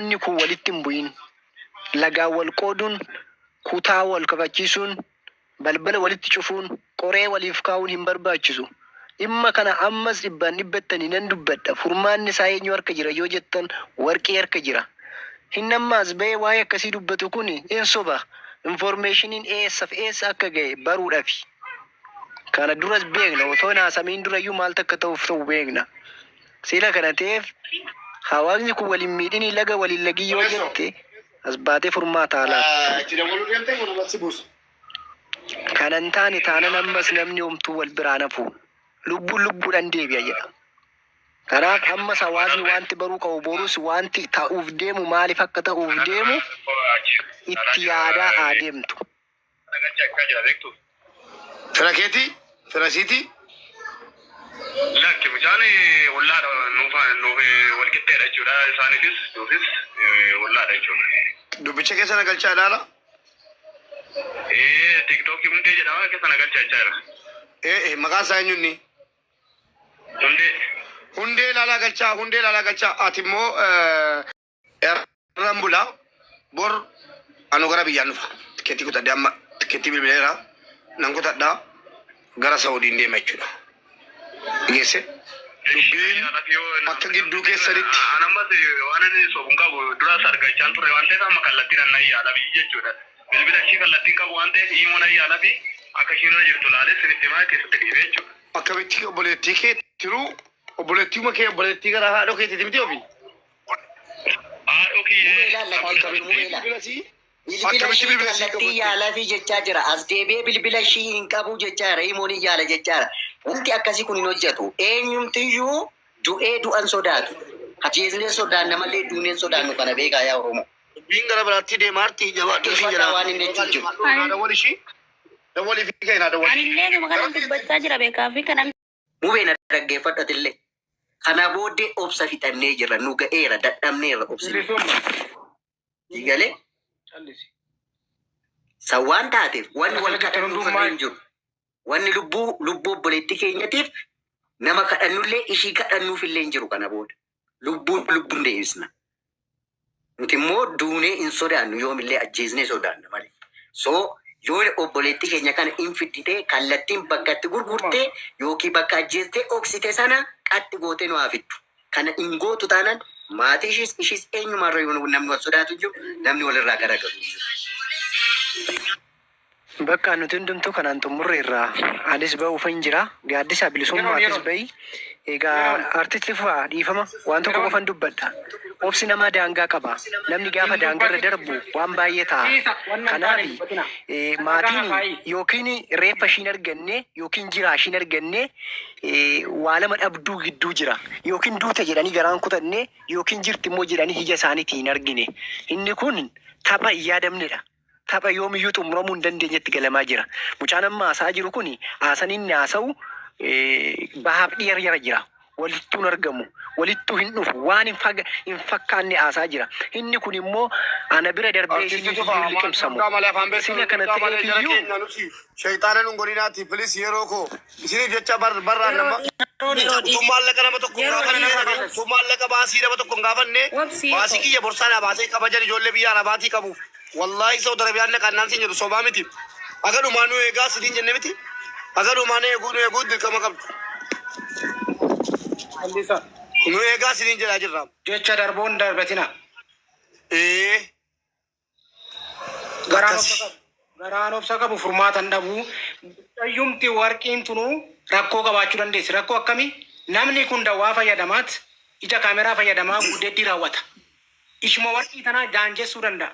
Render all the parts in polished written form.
Namni kun walitti hin bu'in. Lagaan wal qooduun, kutaa wal kafachiisuun, balbala walitti cufuun, qoree waliif kaa'uun hin barbaachisu. Dhimma kana ammas dhibbaan dhibbattani nan dubbadha. Furmaanni isaa eenyu harka jira yoo jettan Warqii harka jira. Inni amma as ba'ee waa'ee akkasii dubbatu kun in soba. Informationiin eessaf eessa akka ga'e baruudhafi. Kana duras beekna. Otoo hin haasamiin durayyuu maaltu akka ta'uuf ta'u beekna. Sila kana ta'eef hawaasni kun wal hin miidhinii laga wal hin lagin yoo Obboleessoo. jette as baatee furmaata haa laattu. Itti dabaluu deemtee moo namatti si buusu? Kana hin taane taanan ammas namni homtuu wal biraa hin hafu. Lubbuun lubbuudhan deebi'a jedha. Kanaaf ammas hawaasni wanti baruu qabu borus wanti ta'uuf deemu maaliif akka ta'uuf deemu itti yaadaa haa deemtu. Fira keetii? Fira isiitii? Lakki mucaan ollaadha nuuf nuuf wal qixxeedha jechuudha isaaniifis nuufis ollaadha jechuudha. Dubbicha keessa na galchaa ilaala. Ee tiktookii hundee jedhama keessa na galchaa jechaa jira. Ee ee maqaan isaa eenyu inni? Hundee. Hundee ilaalaa galchaa hundee ilaalaa galchaa ati immoo irran bula bor anu gara biyyaan dhufa tikeettii kutadhe amma tikeettii bilbileera nan kutadha gara Saudiin deema jechuudha. Geesse dubbiin akka gidduu keessanitti. An ammas waan inni sobu hin qabu duras argachaan turre waan ta'eef amma kallattiin an nan yaala biyyi jechuudha. Bilbila ishii kallattiin qabu waan ta'eef imoo nan yaala fi akka ishiin irra jirtu laalee sinitti himaa keessatti dhiibee jechuudha. Akkamitti obboleettii kee tiruu obboleettiuma kee obboleettii gara haadhoo keetiiti miti ofii. Haadhoo Mubee kiyyee ilaal dhaggeeffadhu Akkamitti mubee ilaal. bilbila sii Bilbila akkamitti ishii bilbila sii kallattii qabatte. yaalafii jechaa jira. As deebi'ee bilbila ishii hin qabu jechaa jira. Imoon hin yaala jechaa jira. Wanti akkasii kun hin hojjetu. Eenyumtiyyuu du'ee du'an sodaatu. Ajjeesnee sodaanna malee duuneen sodaannu kana beekaa yaa Oromoo. Dubbiin gara biraatti deemaa jirti jabaadhu isiin Dhaggeeffadhaa jedha. waan inni jechuun jiru. Naa dawwal ishii dawwalii fi kee naa dawwal. Anillee numa kanan dubbachaa jira beekaa fi kanan Mubee na dhaggeeffadhu atillee. Kana booddee obsa fixannee jirra. Nu ga'eera dadhabneerra obsine. Bilisummaa. Sii galee? Callisi. San waan taateef wanni Kana wal jettan kadhannuuf hunduu irra maal? hin jiru. Wanni lubbuu lubbuu obboleettii keenyatiif nama kadhannullee ishii kadhannuuf illee hin jiru kana booda. Lubbuun lubbuun deebisna. Nuti immoo duunee hin sodaannu yoomillee ajjeesnee sodaanna malee. So yoo obboleettii keenya kana hin fiddi ta'e kallattiin bakka itti gurgurtee yookiin bakka ajjeestee dhoksite sana qaxxi gootee nu haa fiddu. Kana hin gootu taanaan maatii ishiis ishiis eenyumaarra yoo namni wal sodaatu hin jiru namni walirraa garagalu hin jiru. Bakka nuti hundumtuu kanaan xummurreerra. Anis ba'uufan jira. Gaaddisaa Yeroon Bilisummaa atis yeroon ba'i. Egaa yeroon artisti Fufaa dhiifama waan tokko yeroon qofan dubbadha. Obsi namaa daangaa qaba. Namni gaafa hin daangarra dubbatin darbu waan baay'ee ta'a. dhiisa wanna hin taane hin Kanaaf dubbatina. Kana kana maatiin kaayi. yookiin reeffa ishiin arganne yookiin jiraa ishiin arganne waa lama dhabduu gidduu jira. Yookiin duute jedhanii garaan kutanne yookiin jirti immoo jedhanii ija isaaniitiin hin argine. Inni kun tapha hin yaadamnedha. Tapha yoomiyyuu xumuramuu hin dandeenyetti galamaa jira. Mucaan amma haasa'aa jiru kun haasan inni haasa'u bahaaf dhiha jara jira. Walittuu hin argamu. Walittuu hin dhufu. Waan hin faga hin fakkaanne haasa'aa jira. Inni kun immoo ana bira darbee Artisti isiniif Tufaa iyyuu hin maal liqimsamu. dubdaa malee afaan beektan Sila kana dubdaa malee ta'eef jara iyyuu keenya nuti shayxaana nun godhinaati please yeroo koo isiniif jecha bar barraan yeroo nama yeroo yeroo utuu dhiisi maallaqa nama tokko hin yeroo gaafanne dhiisi utuu maallaqa baasii nama tokko hin gaafanne obsii baasii koo kiyya borsaa naa baasee kabajan ijoollee biyya arabaatii qabuuf Wallaahi Saudi Arabiyaan dhaqaannaan siin jedhu sobaa miti. Haga dhumaa nu eegaa siniin jenne miti. Haga dhumaa nu eeguu nu eeguu dirqama qabdu. Callisa. Nu eegaa siniin jedhaa jirra. Jecha darboon darbatina. Ee Garaan obsa akkasi. qabu. Garaan obsa qabu furmaata hin dhabu. Mucayyumti warqiin tunuu rakkoo qabaachuu dandeessi. Rakkoo akkamii? Namni kun dawwaa fayyadamaat ija kaameraa fayyadamaa gudeeddii raawwata. Ishuma warqii tanaa jaanjessuu danda'a.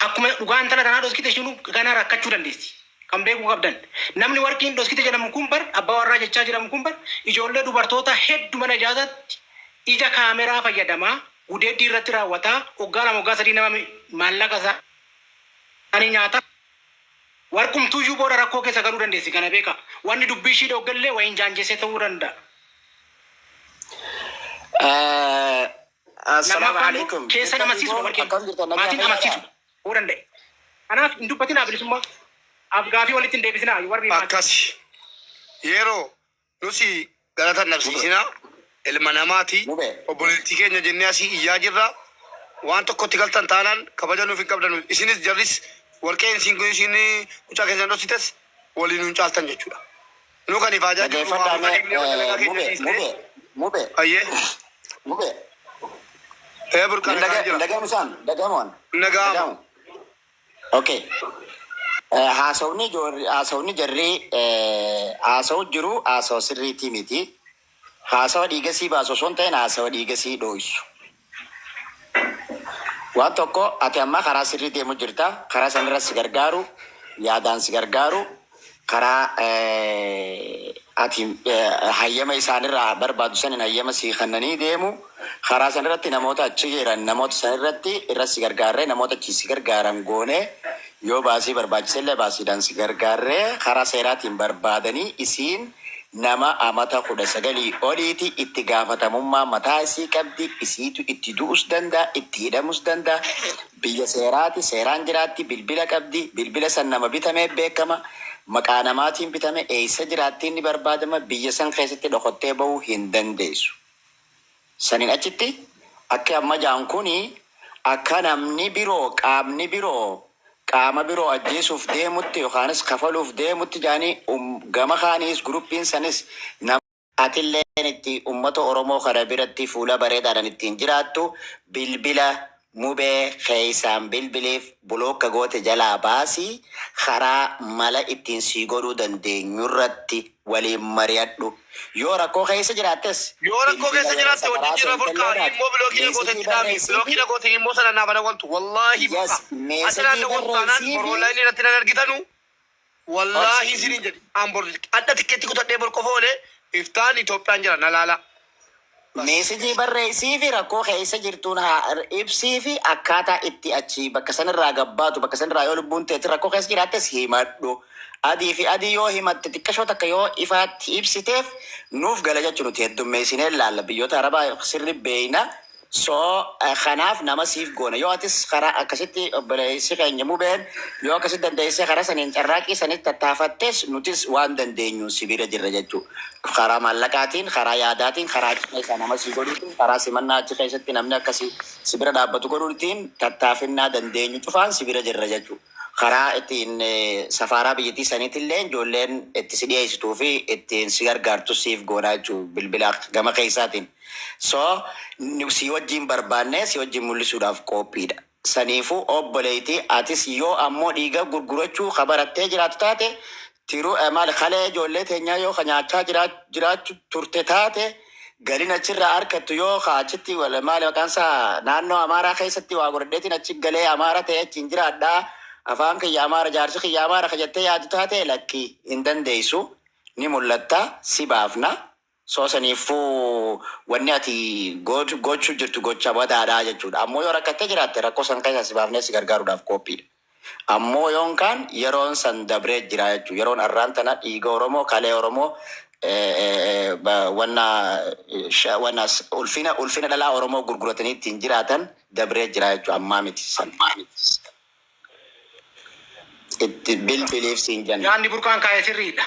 Akkuma dhugaa intala tanaa dhoskite ishiinuu ganaa rakkachuu dandeessi. Kan beekuu qabdan. Namni warqiin dhoskite jedhamu kun bar abbaa warraa jechaa jedhamu kun bar ijoollee dubartoota heddu mana ijaazatti ija kaameraa fayyadamaa gudeeddii irratti raawwataa waggaa 2 waggaa 3 nama maallaqa isaanii nyaataa warqumtuuyyuu booda rakkoo keessa galuu dandeessi kana beekaa. Wanni dubbii ishii dhooggellee wayiin jaanjessee ta'uu danda'a. Assalaamu Lammaffaa immoo alaikum. keessan Jirtan amansiisudha immoo warqeen. akkam jirtan nagaa Maatiin fayyaadha? amansiisudha. Ta'uu danda'e. Kanaaf hin dubbatinaa bilisummaa. Af gaafii walitti hin deebisinaa warri maatii. Akkasi. Yeroo nusi galata hin dhabsiisinaa. Ilma namaati. Mube. Obboleettii keenya jennee asii iyyaa jirra. Waan tokkotti galtan taanaan kabaja nuuf hin qabdanu. Isinis jarris warqeen isin isin mucaa keessan dhoksites waliin nun caaltan jechuudha. Nu kan ifaajaa jirru waa Dhageeffadhaa muka mee dhiibnee dalagaa keenya mube dhiisnee. mube mube Ayyee. mube. Ee burqaa Hin nagaa dhaga jira. hin dhagahamu isaan dhagahamuun. Nagaama. Dhagahamu. Okay. Haasawni haasawni jarri haasawu jiru haasawa sirriitii miti. Haasawa dhiigasii baasu osoo hin ta'in haasawa dhiigasii dhooysu. Waan tokko ati amma karaa sirrii deemu jirta. Karaa sanirra si gargaaru, yaadaan si gargaaru, karaa ati hayyama isaanirraa barbaadu sanin hayyama sii kennanii deemu. Karaa sanirratti namoota achi jiran namoota sanirratti irra si gargaarree namoota achi si gargaaran goone yoo baasii barbaachisellee baasiidhaan si gargaarree karaa seeraatiin barbaadanii isiin nama amata 19 oliiti itti gaafatamummaa mataa isii qabdi isiitu itti du'us danda'a itti hidhamus danda'a biyya seeraati seeraan jiraatti bilbila qabdi bilbila san nama bitamee beekama maqaa namaatiin bitame eessa jiraattiin ni barbaadama biyya san keessatti dhokottee bahuu hin dandeessu. Saniin achitti akka amma jaan kuni akka namni biroo qaamni biroo qaama biroo ajjeesuuf deemutti yookaanis kafaluuf deemutti jaanii gama kaaniis groupiin sanis nama atilleen itti ummata Oromoo kana biratti fuula bareedaadhaan ittiin jiraattu bilbila mubee keessaan bilbiliif block goote jalaa baasii karaa mala ittiin sii godhuu dandeenyurratti waliin mari'adhu. Yoo rakkoo keessa jiraattes Yoo rakkoo bilbila keessa yeroo jiraatte wajjin sagaraa jira burqaa seentelleedhaaf immoo blockii na goote message itti dhaami. Blockii barreessiifi na goote immoo sana naaf dawwaltu. Wallaahi yes burqaa. Ati naan message dawwaltu taanaan bor barreessiifi onlineii irratti nan argitanu. Wallaahi isiniin jedhi. An bor adda tikkeetti kutadhee bor qofa oolee iftaan Itoophiyaan jira na laala. Bas. Message barreessiifi rakkoo keessa jirtuun haa ibsiifi akkaataa itti achi bakka sanirraa gabbaatu bakka sanirraa yoo lubbuun teetti rakkoo keessa jiraattes himadhu. Adii fi adii yoo himatte xiqqashoo takka yoo ifaatti ibsiteef nuuf gala jechuu nuti heddummeessinee laalla biyyoota arabaa sirri beeyna. So kanaaf nama siif goona yoo atis karaa akkasitti obboleessi keenya mubeen yoo akkasitti dandeessee karaa saniin carraaqqii sanitti tattaafattes nutis waan dandeenyuun si bira jirra jechuu. Karaa maallaqaatiin, karaa yaadaatiin, karaa achi keessaa nama sii godhuutiin, karaa simannaa achi keessatti namni akkasi si bira dhaabbatu godhuutiin tattaafinnaa dandeenyu cufaan si bira jirra jechuu. Karaa ittiin safaaraa biyyattii saniitillee ijoolleen itti si dhiyeessituu fi ittiin si gargaartu siif goonaa jechuu bilbila gama keessaatiin. So si wajjin barbaannee si wajjin mul'isuudhaaf qophiidha. Saniifuu obboleettii atis yoo ammoo dhiiga gurgurachuu ka barattee jiraatu taate tiruu maal kalee ijoollee teenyaa yoo ka nyaachaa jiraachuu turte taate galin achirraa argattu yoo ka achitti maal maqaan isaa naannoo Amaaraa keessatti waa godhadheetiin achi galee Amaara ta'e achiin jiraadhaa afaan kiyya Amaara jaarsi kiyya Amaara ka jettee yaadu taate lakki hin dandeessu ni mul'atta si baafna. So saniifuu wanni ati gochuu jirtu gocha badaadhaa jechuudha. Ammoo yoo rakkattee jiraatte rakkoo san keessa si baafnee si gargaaruudhaaf qophiidha. Ammoo yoon kaan yeroon san dabree jira jechuudha. Yeroon arraan tana dhiiga Oromoo kalee Oromoo wanna wanna ulfina dhalaa Oromoo gurguratanii ittiin jiraatan dabree jira jechuudha. Ammaa miti san. Itti bilbiliif siin jenna. Yaadni burqaan kaa'e sirriidha.